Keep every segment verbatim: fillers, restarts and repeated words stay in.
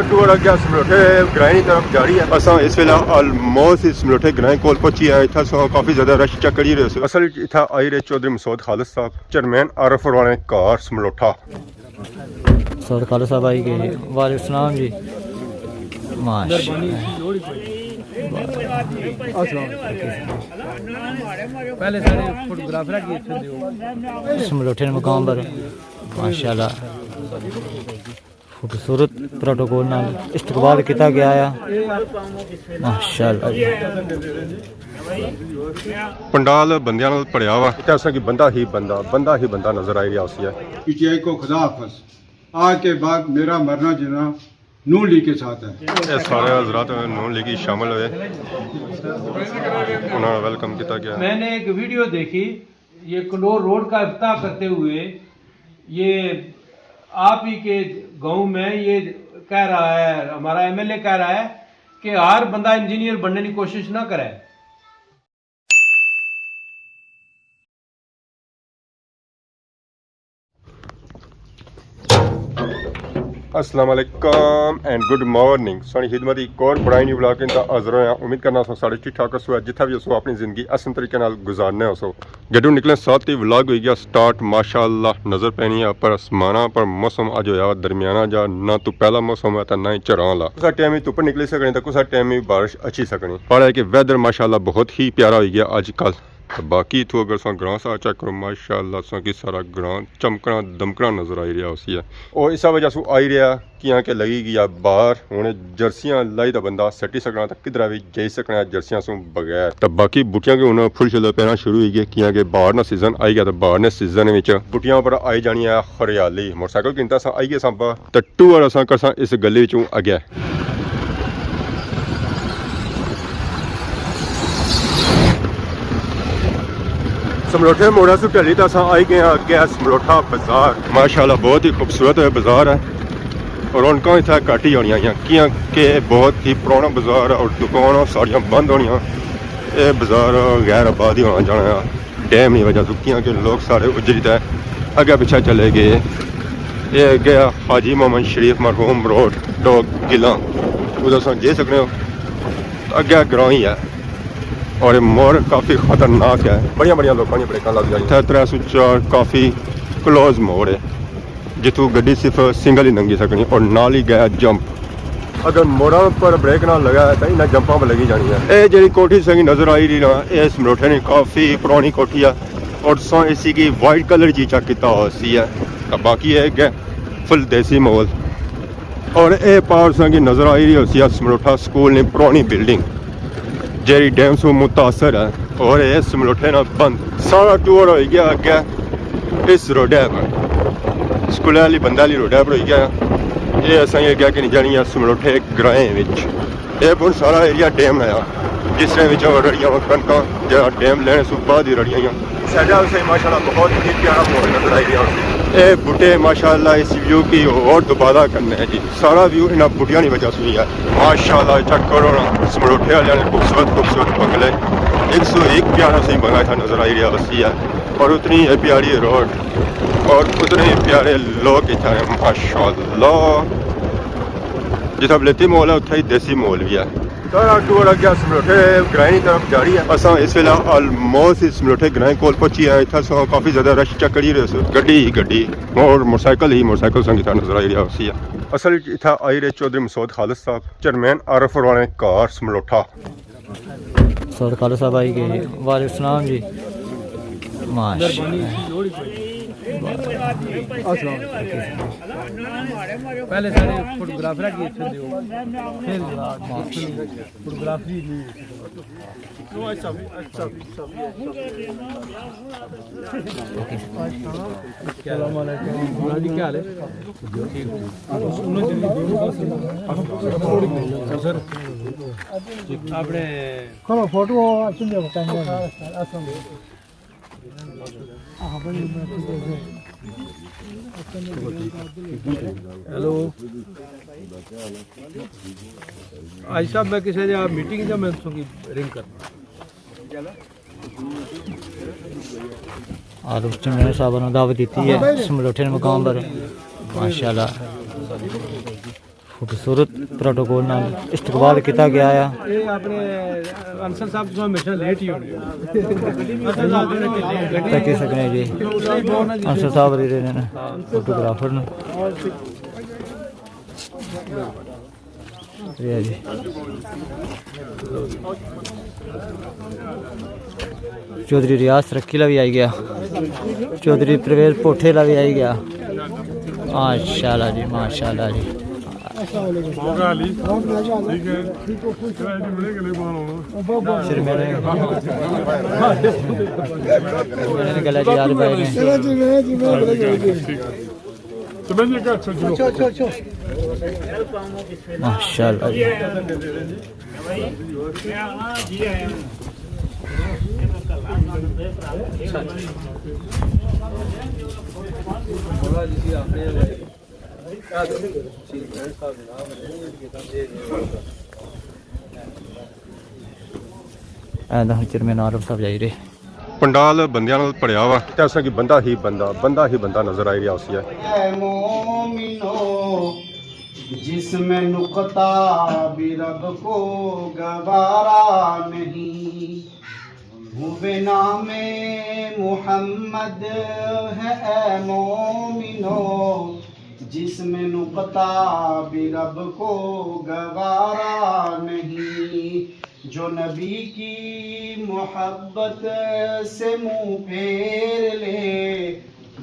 ٹور اگے سملوٹھے گرائیں طرف جاری ہے۔ اساں اس ویلے آلموسٹ اس سملوٹھے گرائیں کول پہنچی ہے۔ اتھا سو کافی زیادہ رش چیک کری رہے سو۔ اصل وچ اتھا آئی رہے چوہدری مسعود خالد صاحب، چیئرمین آر ایف آر والے کار سملوٹھا۔ سعود خالد صاحب آئی گئے۔ وعلیکم السلام جی۔ ماشاءاللہ۔ پہلے سارے فوٹوگرافر کی اتھے دیو۔ سملوٹھے نے مقام پر ماشاءاللہ خوبصورت پروٹوکول نال استقبال کیتا گیا ہے۔ ماشاءاللہ جی۔ پنڈال بندیاں نال بھریا ہوا، اتھے اساں کی بندہ ہی بندہ، بندہ ہی بندہ نظر آئی رہیا ہوسی ہے۔ پی ٹی آئی کو خدا حافظ۔ آج کے بعد میرا مرنا جینا نون لیگ کے ساتھ ہے۔ اے سارے حضرات نون لیگی شامل ہوئے، انہاں نا ویلکم کیتا گیا۔ میں نے ایک ویڈیو دیکھی، یہ کلور روڈ کا افتتاح کرتے ہوئے یہ آپ ہی کے گاؤں میں یہ کہہ رہا ہے، ہمارا ایم ایل اے کہہ رہا ہے کہ ہر بندہ انجینئر بننے کی کوشش نہ کرے۔ السلام علیکم اینڈ گڈ مارننگ۔ سانی خدمت ایک اور بڑائی نیو ولاگ اندا حاضر ہویا۔ امید کرنا سو سارے ٹھیک ٹھاک ہسو، جتھا بھی ہسو اپنی زندگی احسن طریقے نال گزارنے ہسو۔ جڈوں نکلے ساتھ ہی ولاگ ہوئی گیا سٹارٹ۔ ماشاءاللہ نظر پینی ہے اپر آسماناں پر موسم اج ہویا درمیانہ جا، نہ تو پہلا موسم ہے تے نہ ہی چڑھاں والا۔ کسا ٹائم ہی دھپ نکلی سکنی تے کسا ٹائم ہی بارش اچھی سکنی۔ پر ہے کہ ویدر ماشاءاللہ بہت ہی پیارا ہوئی گیا اج کل۔ تے باقی اتھوں اگر تساں گراں سارا چیک کرو، ماشاءاللہ تساں کی سارا گراں چمکنا دمکنا نظر آئی رہیا ہوسی ہے۔ او اسا وجہ سوں آئی رہیا کیاں کہ لگی گیا بہار، ہن جرسیاں لائی تے بندہ سٹی سکنا تے کدرا وی جائی سکنا جرسیاں سوں بغیر۔ تے باقی بوٹیاں کے ہن پھل شل پینا شروع ہوئی گئے کیاں کہ بہار نا سیزن آئی گیا تے بہار نے سیزن وچ بوٹیاں پر آئی جانی ہے ہریالی۔ موٹر سائیکل کینتا سا آئی گئے ساں با تے ٹور اساں کرساں اس گلی وچوں اگے۔ سملوٹھے موڑا سو ٹہلی تے اساں آئی گئے ہاں اگے سملوٹھا بازار۔ ماشاءاللہ بہت ہی خوبصورت بازار ہے اور رونقاں اتھا گھٹ ہی ہونیاں ہیاں کیاں کہ بہت ہی پرانا بازار ہے اور دکاناں ساریاں بند ہونیاں۔ اے بازار غیر آباد ہی ہونا جانا ہے۔ ڈیم نی وجہ سوں کیاں کہ لوگ سارے اجڑی تے اگے پچھے چلے گئے۔ اے اگے حاجی محمد شریف مرحوم روڈ ڈوک گلاں، ادھر ساں جائی سکنے ہو۔ اگے گراں ہی ہے اور اے موڑ کافی خطرناک ہے، بڑیاں بڑیاں لوکاں نیاں بریکاں لگ جانیاں۔ اتھے ترے سو چار کافی کلوز موڑ ہے۔ جتھوں گڈی صرف سنگل ہی لنگھی سکنی اور نال ہی گیا جمپ۔ اگر موڑاں پر بریک نہ لگا ہے تاں انہاں جمپاں پر لگی جانی ہے۔ اے جیڑھی کوٹھی تساں کی نظر آئی رہی نا، اے سملوٹھے نی کافی پرانی کوٹھی ہے اور تساں اسی کی وائٹ کلر جی چیک کیتا ہوسی ہے۔ تاں باقی اے اگے فل دیسی ماحول۔ اور اے پار تساں کی نظر آئی رہی ہوسی ہے سملوٹھا سکول نی پرانی بلڈنگ۔ جیڑھی ڈیم سوں متاثر ہے اور اے سملوٹھے نال بند۔ سارا ٹور ہوئی گیا اگے اس روڈے پر، سکولے آلی بندے آلی روڈے پر ہوئی گیا۔ اے اساں کی اگے کہ نہیں جانی ہے سملوٹھے گرائیں وچ۔ اے ہن سارا ایریا ڈیم نا ہے، جس نے وچ رڑیاں کنکاں جہاں ڈیم لینے سوں بعد ہی رڑیاں۔ سائیڈا اسے ماشاءاللہ بہت ہی پیارا ماحول نظر آئی رہیا ہوسی۔ اے بوٹے ماشاءاللہ اس ویو کی اور دوبارہ کرنے ہیں جی۔ سارا ویو انہاں بوٹیاں نی وجہ سوں ہی ہے۔ ماشاءاللہ چیک کرو نا، سملوٹھے آلیاں نے خوبصورت خوبصورت بنگلے، ایک سو ایک پیارا سہی بنگلہ اتھا نظر آئی رہیا ہوسی ہے، اور اتنی ہی پیاری روڈ اور اتنے ہی پیارے لوگ اتھا ہیں ماشاءاللہ۔ جتھا بلیتی ماحول ہے اتھا ہی دیسی ماحول بھی ہے۔ سارا ٹور اگے سملوٹھے گرائیں نی طرف جاری ہے۔ اساں اس ویلے آلموسٹ اس سملوٹھے گرائیں کول پہنچی ہیں۔ اتھا سو کافی زیادہ رش چیک کری رہے سو، گڈی ہی گڈی اور موٹر سائیکل ہی موٹر سائیکل سنگ اتھا نظر آئی رہیا ہوسی ہے۔ اصل وچ اتھا آئی رہے چوہدری مسعود خالد صاحب، چیئرمین آر ایف آر والے کار سملوٹھا۔ سعود خالد صاحب آئی گئے۔ وعلیکم السلام جی۔ ماشاءاللہ۔ پہلے سارے فوٹوگرافر کی اتھے دیو۔ پھر فوٹوگرافی نہیں۔ السلام علیکم۔ جی، کیا حال ہے؟ سر، اپنے کرو فوٹو، اچھے کیمرے میں۔ ہیلو۔ حاجی صاحب، میں کسی جا میٹنگ جا، میں تساں کی رنگ کرنا۔ عارف چنگیاں صاحب نے دعوت دیتی ہے سملوٹھے نے مقام پر۔ ماشاءاللہ۔ خوبصورت پروٹوکول نال استقبال کیتا گیا ہے۔ اے اپنے انصر صاحب تو ہمیشہ لیٹ ہی ہونے۔ تکی سکنے جی، انصر صاحب رہے نے فوٹوگرافر نے۔ یہ جی۔ چوہدری ریاض ترکی لا بھی آئی گیا، چوہدری پرویز پوٹھے لا بھی آئی گیا۔ ماشاءاللہ جی، ماشاءاللہ جی۔ شرمینے، شرمینے گلا جی یار بھائی نے۔ ماشاءاللہ جی۔ اے دا ہن چیئرمین عارف صاحب جائی رہے۔ پنڈال بندیاں نال بھریا ہوا۔ تے اساں کی بندہ ہی بندہ، بندہ ہی بندہ نظر آئی رہیا ہوسی ہے۔ اے مومنو، جسم نقطہ بھی رب کو گوارا نہیں۔ ہو بے نام محمد ہے اے مومنو، جسم نقطہ بھی رب کو گوارا نہیں۔ جو نبی کی محبت سے منہ پھیر لے،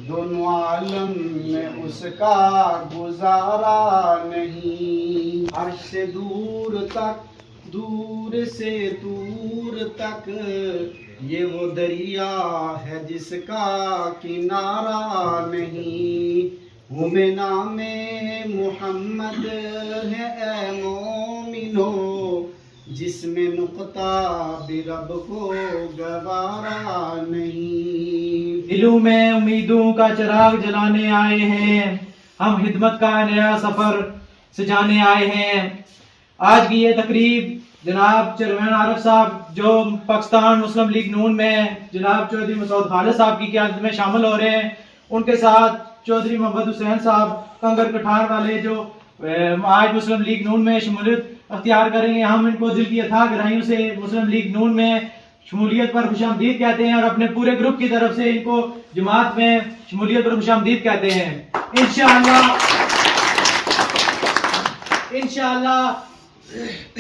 دونوں عالم میں اس کا گزارا نہیں۔ عرش سے دور تک، دور سے دور تک، یہ وہ دریا ہے جس کا کنارہ نہیں۔ ہوں میں نام محمد ہے اے مومنو، جسم نقطہ بھی رب کو گوارا نہیں۔ دلوں میں امیدوں کا چراغ جلانے آئے ہیں، ہم خدمت کا نیا سفر سجانے آئے ہیں۔ آج کی یہ تقریب جناب چیئرمین عارف صاحب، جو پاکستان مسلم لیگ نون میں جناب چوہدری مسعود خالد صاحب کی قیادت میں شامل ہو رہے ہیں، ان کے ساتھ چوہدری محمد حسین صاحب کنگر کٹھار والے، جو، اے، آج مسلم لیگ نون میں شمولیت اختیار کریں گے، ہم ان کو دل کی اتھاہ گہرائیوں سے مسلم لیگ نون میں شمولیت پر خوش آمدید کہتے ہیں اور اپنے پورے گروپ کی طرف سے ان کو جماعت میں شمولیت پر خوش آمدید کہتے ہیں۔ انشاءاللہ، انشاءاللہ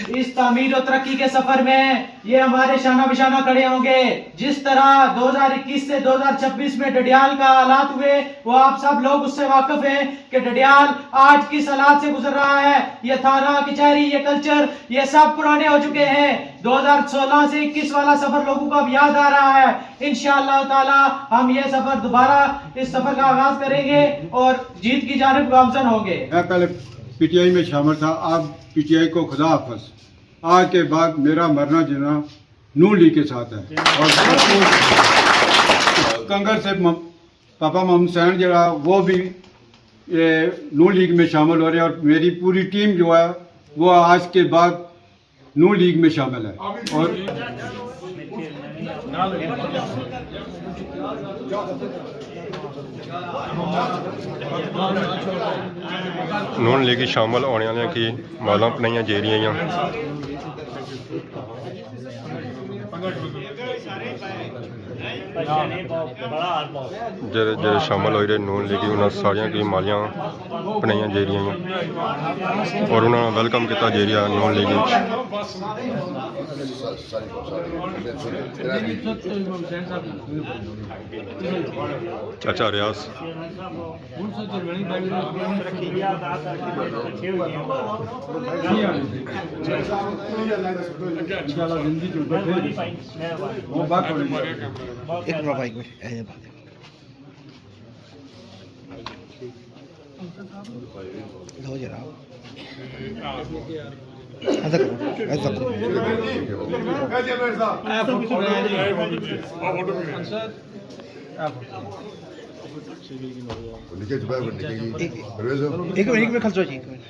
اس تعمیر و ترقی کے سفر میں یہ ہمارے شانہ بشانہ کھڑے ہوں گے۔ جس طرح دو ہزار اکیس سے دو ہزار چھبیس میں ڈڈیال کا حالات ہوئے، وہ آپ سب لوگ اس سے واقف ہیں کہ ڈڈیال آج کس حالات سے گزر رہا ہے۔ یہ تھانہ، کچہری، یہ کلچر، یہ سب پرانے ہو چکے ہیں۔ دو ہزار سولہ سے اکیس والا سفر لوگوں کو اب یاد آ رہا ہے۔ انشاءاللہ تعالی ہم یہ سفر دوبارہ، اس سفر کا آغاز کریں گے اور جیت کی جانب گامزن ہوں گے۔ میں پہلے پی ٹی آئی میں شامل تھا، اب پی ٹی آئی کو خدا حافظ۔ آج کے بعد میرا مرنا جینا نون لیگ کے ساتھ ہے۔ اور کنگر سے م-، پاپا محمد حسین جڑا، وہ بھی، اے، نون لیگ میں شامل ہو رہے ہیں اور میری پوری ٹیم جو ہے، وہ آج کے بعد نون لیگ میں شامل ہے۔ اور نون لیگی شامل ہونے والے کی مالاں پنائیاں جیریاں۔ جڑے، جڑے شامل ہوئی رہے نون لیگی، انہاں ساریاں کی مالیاں پنائیاں جیریاں اور انہاں ویلکم کیتا جیریا نون لیگی۔ چاچا ریاض۔ ایک منٹ بھائی، کوئی ایسے بات ہے۔ لو جناب۔ ایسا کرو، ایسا کرو۔ ایک، ایک منٹ، ایک منٹ، خلصو جی، ایک منٹ۔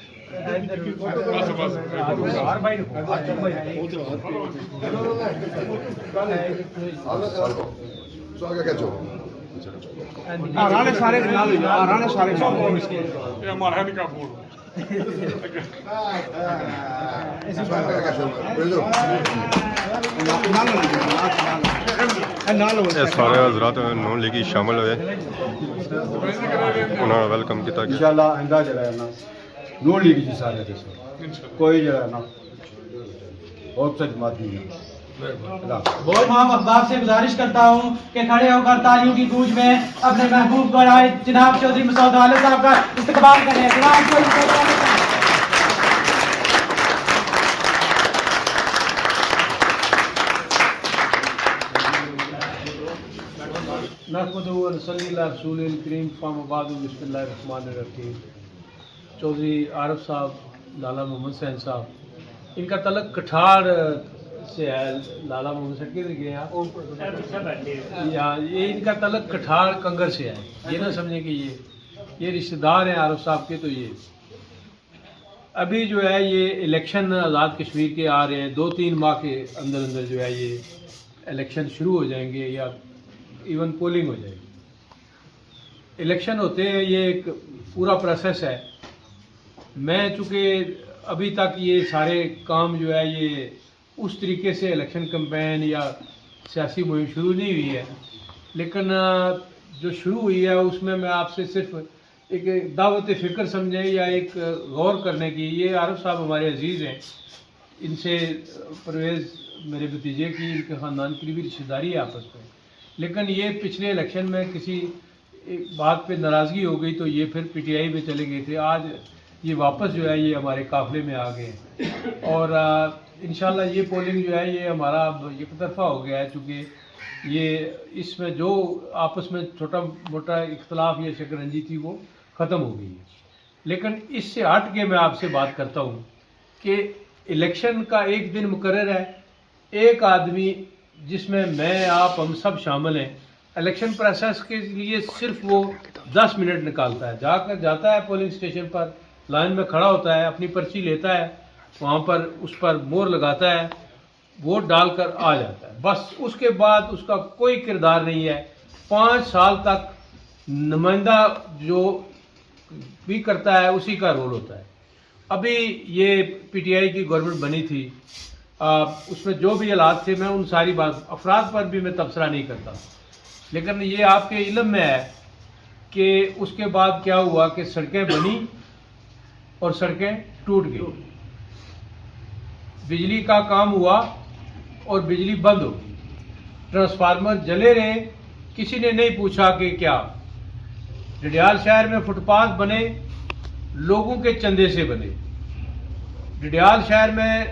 آ رانے سارے نال، آ رانے سارے نال۔ یہ ہمارا نہیں کام بول۔ اے سارے حضرات نون لیگی شامل ہوئے، انہاں نا ویلکم کیتا گیا۔ انشاءاللہ آئندہ جڑا ہے نا، نون لیگ جی سارے دسو، کوئی جڑا ہے نا، اور سچ مات نہیں ہے۔ بہت تمام احباب سے گزارش کرتا ہوں کہ کھڑے ہو کر تالیوں کی گونج میں اپنے محبوب قائد جناب چوہدری مسعود والد صاحب کا استقبال کریں۔ جناب چوہدری مسعود والد صاحب۔ نحمدہ و نصلی علی رسول الکریم، فاما بعد، بسم اللہ الرحمن الرحیم۔ چوہدری عارف صاحب، لالا محمد حسین صاحب، ان کا تعلق کٹھاڑ سے ہے۔ لالا محمد حسین کدھر گئے ہیں؟ یا یہ ان کا تعلق کٹھاڑ کنگر سے ہے، یہ نہ سمجھیں کہ یہ یہ رشتہ دار ہیں عارف صاحب کے۔ تو یہ ابھی جو ہے یہ الیکشن آزاد کشمیر کے آ رہے ہیں، دو تین ماہ کے اندر اندر جو ہے یہ الیکشن شروع ہو جائیں گے یا ایون پولنگ ہو جائے گی۔ الیکشن ہوتے ہیں، یہ ایک پورا پروسیس ہے۔ میں چونکہ ابھی تک یہ سارے کام جو ہے یہ اس طریقے سے الیکشن کمپین یا سیاسی مہم شروع نہیں ہوئی ہے، لیکن آ، جو شروع ہوئی ہے اس میں میں آپ سے صرف ایک دعوت فکر سمجھیں یا ایک غور کرنے کی، یہ عارف صاحب ہمارے عزیز ہیں، ان سے پرویز میرے بھتیجے کی، ان کے خاندان کی بھی رشتہ داری ہے آپس میں، لیکن یہ پچھلے الیکشن میں کسی ایک بات پہ ناراضگی ہو گئی تو یہ پھر پی ٹی آئی میں چلے گئے تھے۔ آج یہ واپس جو ہے یہ ہمارے قافلے میں آ گئے ہیں۔ اور آ، انشاءاللہ یہ پولنگ جو ہے یہ ہمارا اب یک طرفہ ہو گیا ہے، چونکہ یہ اس میں جو آپس میں چھوٹا موٹا اختلاف یا شکرنجی تھی وہ ختم ہو گئی ہے۔ لیکن اس سے ہٹ کے میں آپ سے بات کرتا ہوں کہ الیکشن کا ایک دن مقرر ہے، ایک آدمی جس میں میں آپ ہم سب شامل ہیں، الیکشن پروسیس کے لیے صرف وہ دس منٹ نکالتا ہے، جا کر جاتا ہے پولنگ اسٹیشن پر، لائن میں کھڑا ہوتا ہے، اپنی پرچی لیتا ہے، وہاں پر اس پر مہر لگاتا ہے، ووٹ ڈال کر آ جاتا ہے۔ بس اس کے بعد اس کا کوئی کردار نہیں ہے۔ پانچ سال تک نمائندہ جو بھی کرتا ہے اسی کا رول ہوتا ہے۔ ابھی یہ پی ٹی آئی کی گورنمنٹ بنی تھی، آ، اس میں جو بھی حالات تھے میں ان ساری بات افراد پر بھی میں تبصرہ نہیں کرتا، لیکن یہ آپ کے علم میں ہے کہ اس کے بعد کیا ہوا کہ سڑکیں بنی اور سڑکیں ٹوٹ گئی، بجلی کا کام ہوا اور بجلی بند ہو گئی، ٹرانسفارمر جلے رہے، کسی نے نہیں پوچھا کہ کیا۔ ڈڈیال شہر میں فٹ پاتھ بنے، لوگوں کے چندے سے بنے۔ ڈڈیال شہر میں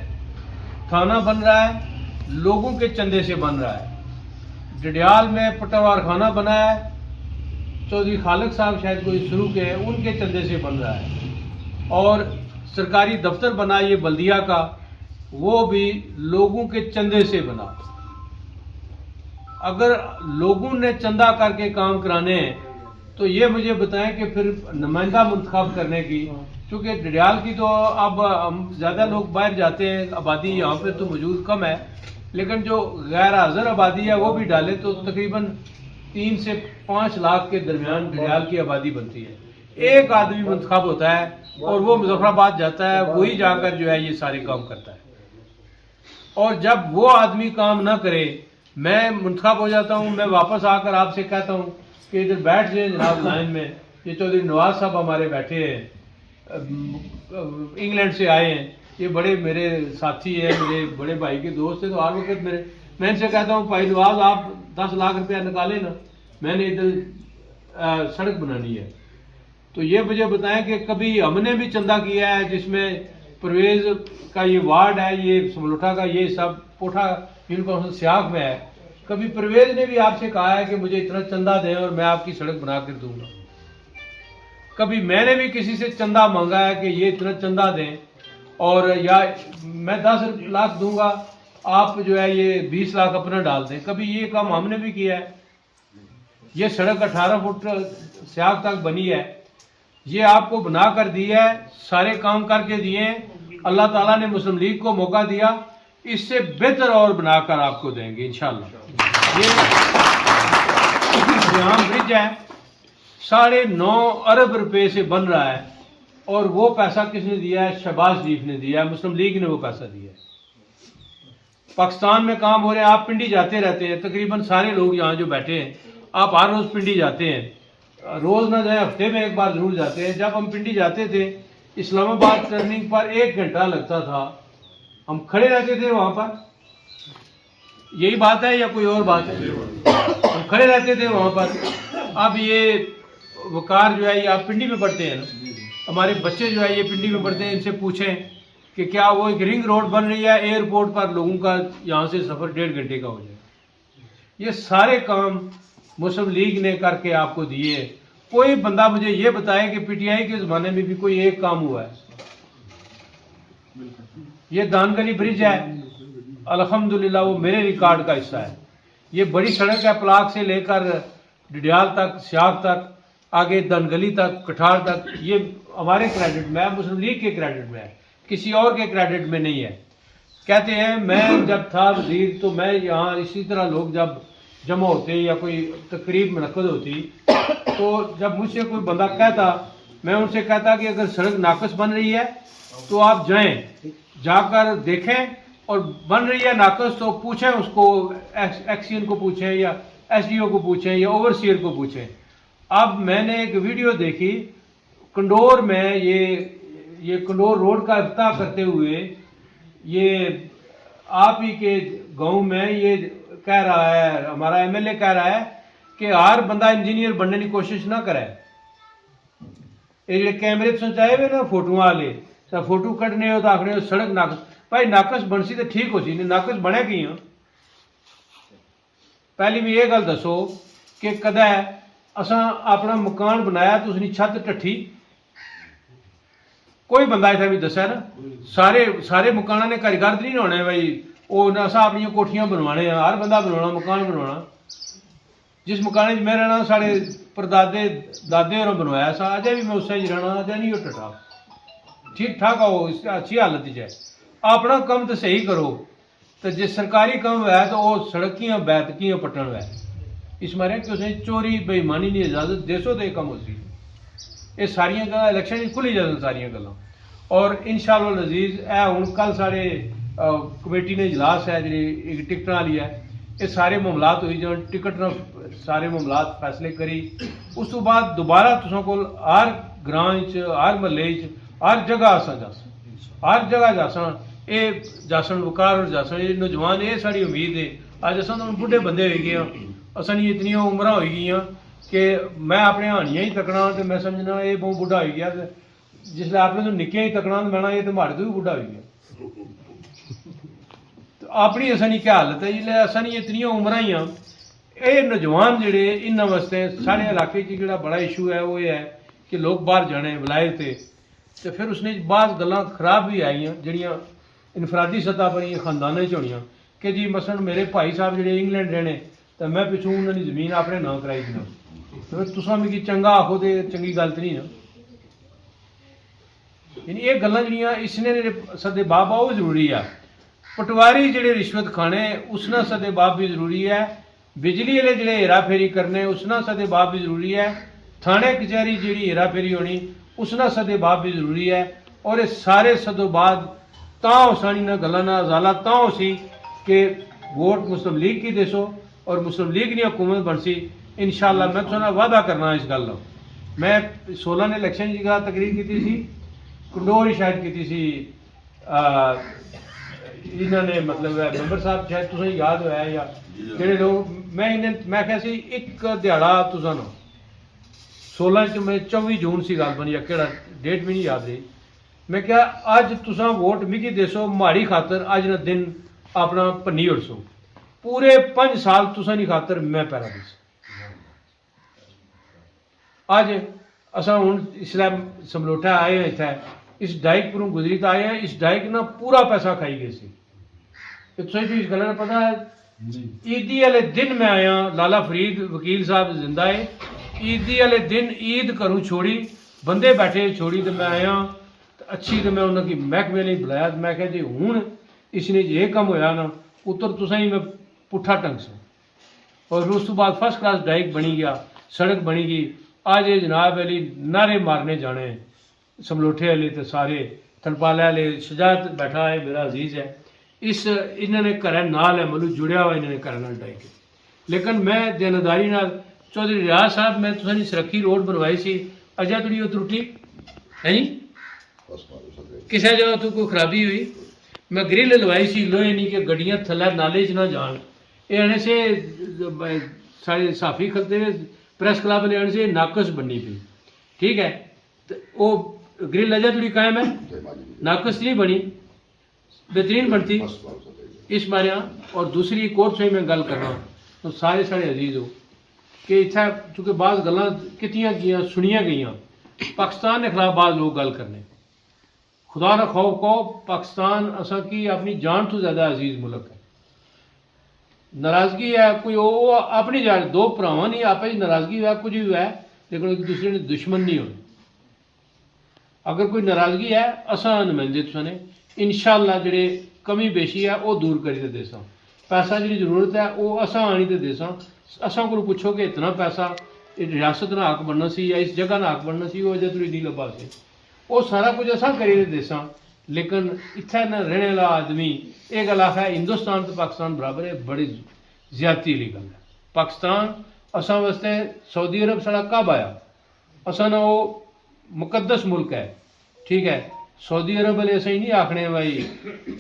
تھانہ بن رہا ہے، لوگوں کے چندے سے بن رہا ہے۔ ڈڈیال میں پٹوار خانہ بنا ہے، چوہدری خالق صاحب شاید کوئی سرو کے ہیں، ان کے چندے سے بن رہا ہے۔ اور سرکاری دفتر بنا یہ بلدیہ کا، وہ بھی لوگوں کے چندے سے بنا۔ اگر لوگوں نے چندہ کر کے کام کرانے ہیں تو یہ مجھے بتائیں کہ پھر نمائندہ منتخب کرنے کی، چونکہ ڈڈیال کی تو اب ہم زیادہ لوگ باہر جاتے ہیں، آبادی یہاں پہ تو موجود کم ہے، لیکن جو غیر حاضر آبادی ہے وہ بھی ڈالے تو تقریباً تین سے پانچ لاکھ کے درمیان ڈڈیال کی آبادی بنتی ہے۔ ایک آدمی منتخب ہوتا ہے اور وہ مظفر آباد جاتا ہے، وہی جا کر جو ہے یہ سارے کام کرتا ہے۔ اور جب وہ آدمی کام نہ کرے، میں منتخب ہو جاتا ہوں، میں واپس آ کر آپ سے کہتا ہوں کہ ادھر بیٹھ جائیں جناب لائن میں، یہ چوہدری نواز صاحب ہمارے بیٹھے ہیں، ام، انگلینڈ سے آئے ہیں، یہ بڑے میرے ساتھی ہیں، میرے بڑے بھائی کے دوست ہیں، تو ہر وقت میرے، میں ان سے کہتا ہوں، بھائی نواز، آپ دس لاکھ روپیہ نکالیں نا، میں نے ادھر، آ، سڑک بنانی ہے۔ تو یہ مجھے بتائیں کہ کبھی ہم نے بھی چندہ کیا ہے، جس میں پرویز کا یہ وارڈ ہے، یہ سملوٹا کا یہ سب کوٹھا یونین کونسل سیاکھ میں ہے، کبھی پرویز نے بھی آپ سے کہا ہے کہ مجھے اتنا چندہ دیں اور میں آپ کی سڑک بنا کر دوں گا؟ کبھی میں نے بھی کسی سے چندہ مانگا ہے کہ یہ اتنا چندہ دیں اور یا میں دس لاکھ دوں گا، آپ جو ہے یہ بیس لاکھ اپنا ڈال دیں؟ کبھی یہ کام ہم نے بھی کیا ہے؟ یہ سڑک اٹھارہ فٹ سیاکھ تک بنی ہے، یہ آپ کو بنا کر دی ہے، سارے کام کر کے دیے ہیں۔ اللہ تعالیٰ نے مسلم لیگ کو موقع دیا، اس سے بہتر اور بنا کر آپ کو دیں گے انشاءاللہ۔ یہ سیام برج ہے، ساڑھے نو ارب روپے سے بن رہا ہے، اور وہ پیسہ کس نے دیا ہے؟ شہباز شریف نے دیا ہے، مسلم لیگ نے وہ پیسہ دیا ہے۔ پاکستان میں کام ہو رہے ہیں، آپ پنڈی جاتے رہتے ہیں، تقریباً سارے لوگ یہاں جو بیٹھے ہیں، آپ ہر روز پنڈی جاتے ہیں، روز نہ جائیں، ہفتے میں ایک بار ضرور جاتے ہیں۔ جب ہم پنڈی جاتے تھے، اسلام آباد ٹرننگ پر ایک گھنٹہ لگتا تھا، ہم کھڑے رہتے تھے وہاں پر۔ یہی بات ہے یا کوئی اور بات ہے؟ ہم کھڑے رہتے تھے وہاں پر۔ اب یہ وقار جو ہے، یہ آپ پنڈی میں پڑھتے ہیں نا، ہمارے بچے جو ہے یہ پنڈی میں پڑھتے ہیں، ان سے پوچھیں کہ کیا وہ ایک رنگ روڈ بن رہی ہے ایئرپورٹ پر، لوگوں کا یہاں سے سفر ڈیڑھ گھنٹے کا ہو جائے۔ یہ سارے کام مسلم لیگ نے کر کے آپ کو دیے۔ کوئی بندہ مجھے یہ بتائے کہ پی ٹی آئی کے زمانے میں بھی کوئی ایک کام ہوا ہے؟ یہ دان گلی برج ہے، الحمدللہ وہ میرے ریکارڈ کا حصہ ہے۔ یہ بڑی سڑک ہے، پلاک سے لے کر ڈڈیال تک، سیاگ تک، آگے دان گلی تک، کٹھار تک، یہ ہمارے کریڈٹ میں ہے، مسلم لیگ کے کریڈٹ میں ہے، کسی اور کے کریڈٹ میں نہیں ہے۔ کہتے ہیں، میں جب تھا وزیر تو میں یہاں اسی طرح لوگ جب جمع ہوتے یا کوئی تقریب منعقد ہوتی، تو جب مجھ سے کوئی بندہ کہتا، میں ان سے کہتا کہ اگر سڑک ناقص بن رہی ہے تو آپ جائیں، جا کر دیکھیں، اور بن رہی ہے ناقص تو پوچھیں اس کو، ایکس این کو پوچھیں یا ایس ڈی او کو پوچھیں یا اوورسیئر کو پوچھیں۔ اب میں نے ایک ویڈیو دیکھی، کنڈور میں یہ یہ کنڈور روڈ کا افتتاح کرتے ہوئے یہ آپ ہی کے گاؤں میں یہ کہہ رہا ہے، ہمارا ایم ایل اے کہہ رہا ہے کہ ہر بندہ انجینئر بننے کی کوشش نہ کرے۔ یہ جڑے کیمرے تساں چائے ہوئے نا فوٹو والے، تاں فوٹو کڈنے ہو تو آخنے ہو سڑک ناقص۔ بھائی ناقص بنسی تو ٹھیک ہو سی، نہیں ناقص بنے کی ہاں؟ پہلی بھی یہ گل دسو کہ کدے اساں اپنا مکان بنایا تو اس نی چھت ٹٹھی؟ کوئی بندہ اتھا بھی دسے نا؟ سارے سارے مکاناں نے کاریگر تے نہیں ہونے بھائی، او نہ اساں اپنی کوٹھیاں بنوانے ہیں، ہر بندہ بنوانا، مکان بنوانا۔ جس مکان وچ میں رہنا، ساڑے پردادے دادے ہوراں بنوایا سا، اجے بھی میں اسے ہی رہنا، اجے نہیں وہ ٹٹا۔ ٹھیک ٹھاک آؤ، اس اچھی حالت وچ ہے۔ اپنا کم تو صحیح کرو۔ تے جے سرکاری کم ہویا تو او سڑک کیاں بے تے کیاں پٹن ہویا؟ اس مارے کہ اسے چوری بے ایمانی نی اجازت دیسو تے اے کم ہوسی۔ اے ساریاں گلاں الیکشن وچ کھلی جاسن ساریاں گلاں۔ اور انشاءاللہ العزیز اے ہن کل ساڑے، آ، کمیٹی نے اجلاس ہے جیڑی ایک ٹکٹاں والی ہے، اے سارے معاملات ہوئی جان، ٹکٹ نہ سارے معاملات فیصلے کری۔ اس تو بعد دوبارہ تساں کول ہر گراں وچ، ہر محلے وچ، ہر جگہ اساں جاساں، ہر جگہ جاساں۔ اے جاسن وقار اور جاسن، اے نوجوان، اے ساڑی امید ہے۔ اج اساں تاں ہن بڈھے بندے ہوئی گئے ہاں، اساں نی اتنیاں عمراں ہوئی گئیاں کہ میں اپنے ہانیاں ہی تکنا تے میں سمجھنا اے بہوں بڈھا ہوئی گیا۔ تے جس لے اپنے تو نکیاں ہی تکنا تے میں نا اے تے ماڑے تو بھی بڈھا ہوئی گیا۔ تے اپنی اساں نی کیا حالت ہے، جس لے اساں نی اتنیاں عمراں ہی آں۔ اے نوجوان جڑے انہاں واسطے ساڑے علاقے چ جڑا بڑا ایشو ہے، وہ اے ہے کہ لوگ باہر جانے ولایت تے، تے پھر اس نے بعض گلاں خراب بھی آئیاں جڑیاں انفرادی سطح پر یہ خانداناں چ ہونیاں کہ جی مثلاً میرے بھائی صاحب جڑے انگلینڈ رہنے، تے میں پچھوں انہاں دی زمین اپنے ناں کرائی دینا۔ تے تساں مکی چنگا آکھو تے چنگی گل تے نہیں نا۔ یعنی یہ گلاں جڑیاں اس نے جڑے سدے باب آ، وہ ضروری آ۔ پٹواری جڑے رشوت کھانے، اس نا سدے باب بھی ضروری ہے۔ بجلی والے جڑے ہیرا پھیری کرنے، اس نا سدے باب بھی ضروری ہے۔ تھانے کچہری جڑی ہیرا پھیری ہونی، اس نا سدے باب بھی ضروری ہے۔ اور یہ سارے سدو بعد تاں ہوسانی نا گلاں نا ازالہ تاں ہوسی کہ ووٹ مسلم لیگ کی دیسو، اور مسلم لیگ نی حکومت بنسی۔ انشاءاللہ میں تساں نال وعدہ کرنا اس گل نا۔ میں سولہ نے الیکشن جگہ تقریر کیتی سی، کنڈور ہی شاید کیتی سی، آ، انہاں نے مطلب ہے ممبر صاحب شاید تساں یاد ہویا ہے یا جڑے لوگ میں انہیں میں کہا سی ایک دیہاڑا تساں نا سولہ چ میں چوبی جون سی گل بنی یا کہڑا ڈیٹ بھی نہیں یاد رہی۔ میں کہا اج تساں ووٹ مکی دیسو ماڑی خاطر اج نا دن اپنا پنی اڑسو۔ پورے پنج سال تساں نی خاطر میں پیرا دیس۔ اج اساں ہن اس لے سملوٹا آئے ہیں اتھے، اس ڈائک پروں گزری تا آئے ہیں، اس ڈائک نا پورا پیسہ کھائی گئے سی۔ تے تساں کی اس گلا نا پتہ ہے؟ عیدی والے دن میں آیا، لالا فرید وکیل صاحب زندہ ہے۔ عیدی والے دن عید گھروں چھوڑی، بندے بیٹھے چھوڑی تے میں آیا، تے اچھی تے میں انہاں کی محکمے نے بلایا تے میں کہا جی ہن اس نے جے کم ہویا نا، اتر تساں ہی میں پٹھا ٹنگ سو۔ اور اس تو بعد فرسٹ کلاس ڈائک بنی گیا، سڑک بنی گئی۔ اج یہ جناب علی نعرے مارنے جانے ہیں۔ سملوٹھے والے تے سارے تھنپالے والے، شجاعت بیٹھا ہے، میرا عزیز ہے۔ اس، انہاں نے گھر نال ہے، مطلب جڑیا ہوا انہاں نے گھر نال ڈائی کے۔ لیکن میں دیانتداری نال، چوہدری ریاض صاحب، میں تساں نی سرکھی روڈ بنوائی سی، اجے تڑی او ترٹی ہے جی؟ کسے جگہ تو کوئی خرابی ہوئی؟ میں گرل لوائی سی لوہے نی کہ گڈیاں تھلے نالے چ نہ جان۔ اے آنے سے، سارے صحافی کھلتے ہوئے، پریس کلب نے آنے سے ناقص بننی پئی۔ ٹھیک ہے؟ تے او گرل اجے تڑی قائم ہے، ناقص نہیں بنی، بہترین بنتی۔ اس بارے ہاں، اور دوسری ایک اور تھوڑی میں گل کرنا، تو سارے سارے عزیز ہو کہ اتھا چونکہ بعض گلاں کتیاں گیاں، سنیاں گئیاں، پاکستان نے خلاف بعض لوگ گل کرنے۔ خدا نہ خوف کو، پاکستان اساں کی اپنی جان تو زیادہ عزیز ملک ہے۔ ناراضگی ہے، کوئی او، او اپنی جان، دو بھراواں نی آپس وچ ناراضگی ہوئے، کچھ بھی ہوئے، لیکن ایک دوسرے نے دشمن نہیں ہونے۔ اگر کوئی ناراضگی ہے، اساں نمائندے تساں نے، انشاءاللہ جڑے کمی بیشی ہے، او دور کری تے دیساں۔ پیسہ جڑی ضرورت ہے، او اساں آنی تے دیساں۔ اساں کولوں پچھو کہ اتنا پیسہ ریاست نا حق بننا سی یا اس جگہ نا حق بننا سی، او اجے تڑی نہیں لبھا سی۔ او سارا کچھ اساں کری تے دیساں، لیکن اتھے نہ رہنے والا آدمی اے گل آخا ہے، ہندوستان تے پاکستان برابر ہے، بڑی زیادتی والی گل ہے۔ پاکستان اساں واسطے سعودی عرب ساڑا کعبہ آیا، اساں نا او مقدس ملک ہے، ٹھیک ہے۔ سعودی عرب والے اساں نہیں آخنے بھائی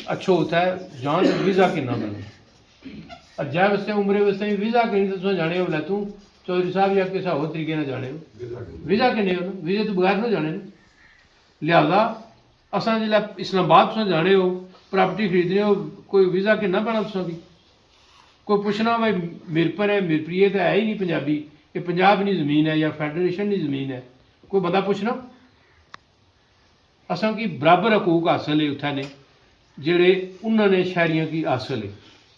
اچھو اتھے جان تے ویزا کنا بنے۔ حجے واسطے، عمرے واسطے بھی ویزا کنے تے تساں جانے ہو، لے توں چوہدری صاحب یا کسے ہور طریقے نال جانے ہو، ویزا کنے ہو نا، ویزے تو بغیر نہ جانے نا۔ لہذا اساں جلے اسلام آباد تساں جانے ہو، پراپرٹی خریدنے ہو، کوئی ویزا کنا پانا تساں کی؟ کوئی پوچھنا بھائی میرپر ہے، میرپریے تے ہے ہی نہیں پنجابی، یہ پنجاب نی زمین ہے یا فیڈریشن نی زمین ہے، کوئی بندہ پوچھنا؟ اساں کی برابر حقوق حاصل ہے اتھے نے، جڑے انہاں نے شہریاں کی حاصل ہے۔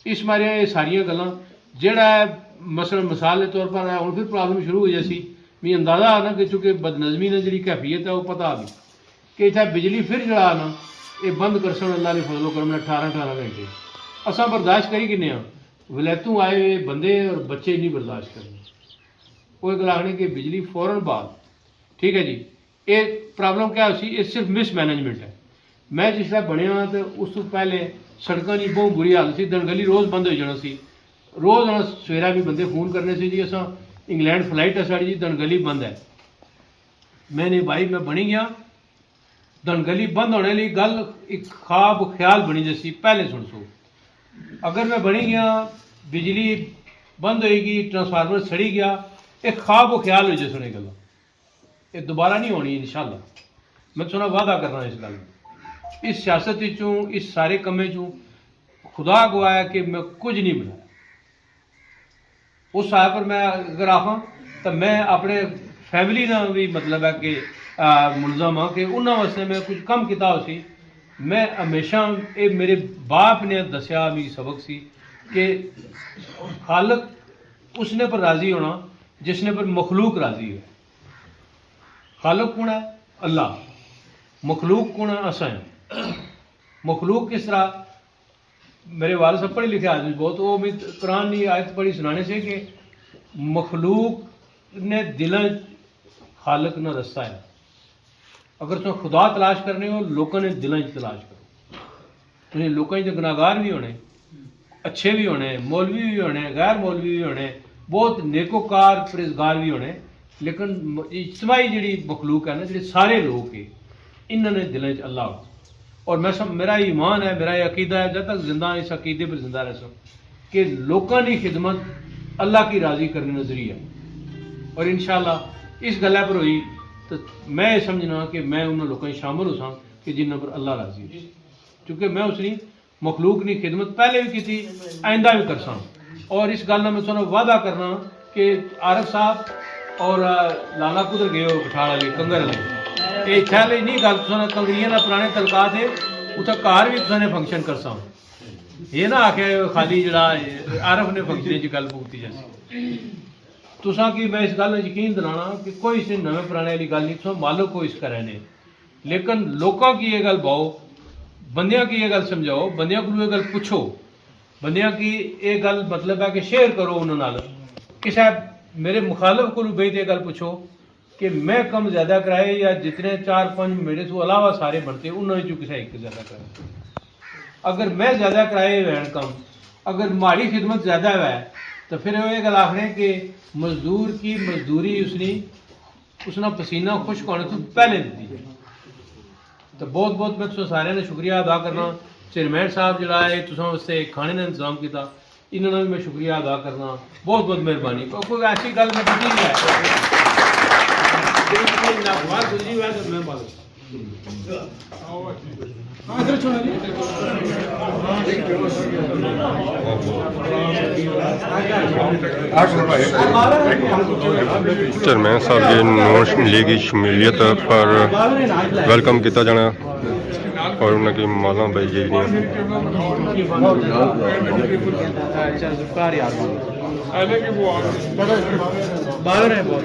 اس مارے یہ ساریاں گلاں جڑا ہے، مثلا مثال کے طور پر ہے، ہن پھر پرابلم شروع ہو جاسی۔ می اندازہ آ نا کہ چونکہ بدنظمی نے جڑی کیفیت ہے وہ پتہ آ گئی کہ اتھے بجلی پھر جڑا نا، یہ بند کرسن اللہ نے فضل و کرم نے اٹھارہ اٹھارہ گھنٹے۔ اساں برداشت کری کنے ہاں، ولایتوں آئے ہوئے بندے اور بچے نہیں برداشت کرنے۔ وہ ایک آخنے کہ بجلی فوراً بحال۔ ٹھیک ہے جی، یہ پرابلم کیا سی؟ یہ صرف مس مینجمنٹ ہے۔ میں جس طرح بنیا تو اس تو پہلے سڑکاں دی بہت بری حالت سی، دنگلی روز بند ہو جانا سی۔ روز آنا سویرا بھی بندے فون کرنے سی جی اساں انگلینڈ فلائٹ ہے ساڑی جی، دنگلی بند ہے۔ میں نے بھائی میں بنی گیا، دنگلی بند ہونے لی گل ایک خواب و خیال بنی جیسی، پہلے سن سو۔ اگر میں بنی گیا، بجلی بند ہوئی گئی، ٹرانسفارمر سڑی گیا، ایک خواب و خیال ہو جیسے گلا۔ یہ دوبارہ نہیں ہونی انشاءاللہ۔ میں تساں وعدہ کرنا اس گل۔ اس سیاست وچوں، اس سارے کمے چوں خدا گواہ ہے کہ میں کچھ نہیں بنایا۔ اس سائے پر میں اگر آخاں تو میں اپنے فیملی نا بھی مطلب ہے کہ، آ، ملزم ہاں کہ انہاں واسطے میں کچھ کم کیتا ہو سی۔ میں ہمیشہ، اے میرے باپ نے دسیا، میری سبق سی کہ خالق اس نے پر راضی ہونا جس نے پر مخلوق راضی ہو۔ خالق کون ہے؟ اللہ۔ مخلوق کون ہے؟ اساں ہیں۔ مخلوق کس طرح؟ میرے والد صاحب پڑھے لکھے آدمی بہت، وہ میں قرآن کی آیت پڑھی سنانے سے کہ مخلوق نے دلوں خالق نہ رستہ ہے۔ اگر تم خدا تلاش کرنے ہو، لوکاں نے دلوں تلاش کرو۔ تساں لوکاں چ گناہگار بھی ہونے، اچھے بھی ہونے، مولوی بھی ہونے، غیر مولوی بھی ہونے، بہت نیکوکار پرہیزگار بھی ہونے، لیکن م-، اجتماعی جڑی مخلوق ہے نا، جڑے سارے لوگ ہیں، انہاں نے دلیں چ اللہ ہو۔ اور میں سم-، میرا ایمان ہے، میرا یہ عقیدہ ہے، جب تک زندہ ہاں، اس عقیدے پر زندہ رہ سکوں کہ لوکاں دی خدمت اللہ کی راضی کرنے نا ذریعہ ہے۔ اور انشاءاللہ اس گلا پر ہوئی تو میں یہ سمجھنا کہ میں انہاں لوکاں چ شامل ہو ساں کہ جنہاں پر اللہ راضی ہو۔ کیونکہ میں اس نے مخلوق نی خدمت پہلے بھی کیتی، آئندہ بھی کرساں۔ اور اس گل نال میں تساں وعدہ کرنا کہ عارف صاحب اور، آ، لالا کدھر گئے ہو، بٹھاڑ والے، کنگر والے، یہ اتھے والے نہیں گل، تساں کنگریاں دا پرانے تعلقات ہے، اتھے گھر بھی تساں نے فنکشن کرساں۔ یہ نہ آکھے خالی جڑا عارف نے فنکشن چ گل پکتی جاسی۔ تساں کی میں اس گل نال یقین دلانا کہ کوئی اس نے نویں پرانے والی گل نہیں، تساں مالک ہو اس گھرے نے۔ لیکن لوکاں کی یہ گل باؤ، بندیاں کی یہ گل سمجھاؤ، بندیاں کولوں یہ گل پوچھو، بندیاں کی یہ گل مطلب ہے کہ شیئر کرو انہاں نال۔ کسے میرے مخالف کولوں بہی تے یہ گل پوچھو، کہ میں کم زیادہ کرائے یا جتنے چار پنج میرے سو علاوہ سارے بنتے، انہاں وچوں کسے ایک زیادہ کرائے۔ اگر میں زیادہ کرائے ہوئے کم، اگر ماڑی خدمت زیادہ ہوئے، تو پھر وہ یہ گل آخنے کہ مزدور کی مزدوری اس نے، اس نا پسینہ خشک ہونے تو پہلے دیتی ہے۔ تو بہت بہت میں تساں سارے نے شکریہ ادا کرنا۔ چیئرمین صاحب جڑا ہے، تساں واسطے کھانے دا انتظام کیتا، انہاں نا بھی میں شکریہ ادا کرنا۔ بہت بہت مہربانی۔ کوئی، کوئی ایسی گل میں نہیں ہے۔ ناگوار گزری ہوا ہے تو میں معلوم۔ چیئرمین صاحب کی نون لیگ کی شمولیت پر ویلکم کیتا جانا اور انہاں کی مالاں بائی جی دیاں۔ باہر ہے بہت۔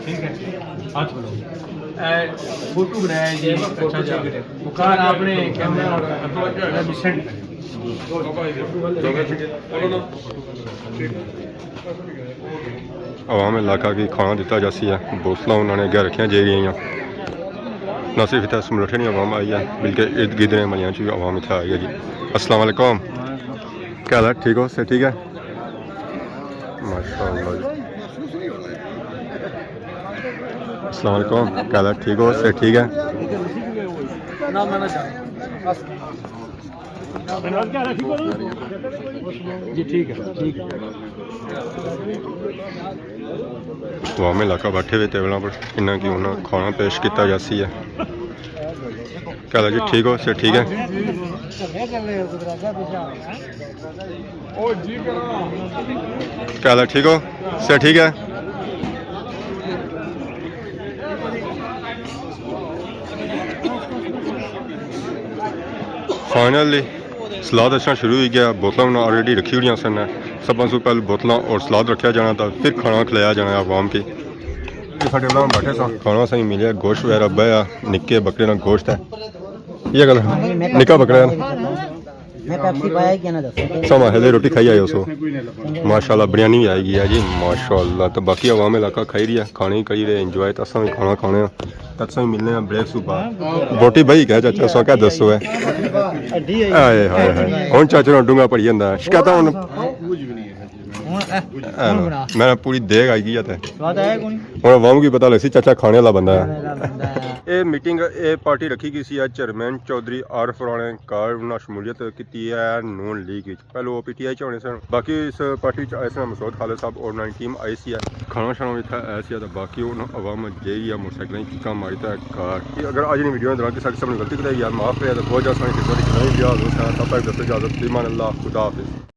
ٹھیک ہے، ہاتھ بناؤ۔ اے، فوٹو بنایا جی، اچھا جی۔ وقار، آپ نے کیمرہ بھی سینڈ کریں۔ عوام علاقہ کی کھانا دتا جاسی ہے، بوتلاں انہوں نے اگے رکھیاں جائی رہی ہیں۔ نہ صرف اتنے سملوٹھے نہیں عوام آئی ہے، بلکہ ارد گرد نے ملیاں چ بھی عوام اتنے آئی ہے جی۔ السلام علیکم، کیا حال ہے؟ ٹھیک ہو؟ صحت ٹھیک ہے؟ ماشاءاللہ جی۔ السلام علیکم، کیا حال ہے؟ ٹھیک ہو؟ صحت ٹھیک ہے؟ جی ٹھیک ہے، ٹھیک ہے۔ عوام علاقہ بیٹھے ہوئے ٹیبلاں پر، انہاں کی انہاں کھانا پیش کیتا جاسی ہے۔ کیا حال ہے جی؟ ٹھیک ہو؟ صحت ٹھیک ہے؟ کیا حال ہے؟ ٹھیک ہو؟ صحت ٹھیک ہے؟ فائنلی سلاد اچھنا شروع ہوئی گیا، بوتلاں انہاں آلریڈی رکھی ہوئی سن۔ سب سے پہلے بوتلاں اور سلاد رکھا جانا تھا، پھر کھانا کھلایا جانا عوام کی۔ ساڈے نال بیٹھے سا، کھانا سائیں ملیا، گوشت وغیرہ بہیا، نکے بکرے نا گوشت ہے۔ یہ گل نکا بکرا ہے۔ میں پیپسی پایا ہی کیا نہ دسو۔ سما ہلے روٹی کھائی آئے ہو سو۔ ماشاءاللہ بریانی بھی آئی گئی ہے جی، ماشاءاللہ۔ تو باقی عوام علاقہ کھائی رہی ہے، کھانے کری رہے، انجوائے۔ تو اساں بھی کھانا کھانے ہیں۔ تد سویں ملنے ہیں بریک سو بعد۔ بوٹی بھائی کہہ چاچا سو کیا دسو ہے۔ ہائے ہائے ہائے۔ ہن چاچا نوں ڈونگا پڑی جاندا ہے۔ شکایتاں ہن۔ ہن اے، ہن بنا۔ میں پوری دیگ آئی گئی ہے تے۔ سواد آیا کون؟ ہن عوام کی پتہ لگسی چاچا کھانے والا بندہ ہے۔ کھانے والا بندہ ہے۔ اے میٹنگ، اے پارٹی رکھی گئی سی اج چیئرمین چوہدری عارف ہوراں نے گھر، انہاں شمولیت کیتی ہے نون لیگ وچ۔ پہلو او پی ٹی آئی چ ہونے سن، باقی اس پارٹی چ آئے سن مسعود خالد صاحب اور انہاں دی ٹیم آئی سی ہے۔ کھانا شانا بھی اتھا آیا سی تے باقی ہن عوام جیہڑی ہے موٹر سائیکلاں چیکاں ماری تے گھر۔ اگر اج نی ویڈیو نے دوران کسے قسم نی غلطی کتائی یار معاف کرے تے بہت زیادہ ساری خدمت کرنا ہی لحاظ ہو سکتا۔ تب تک دستو اجازت، فی امان اللہ، خدا حافظ۔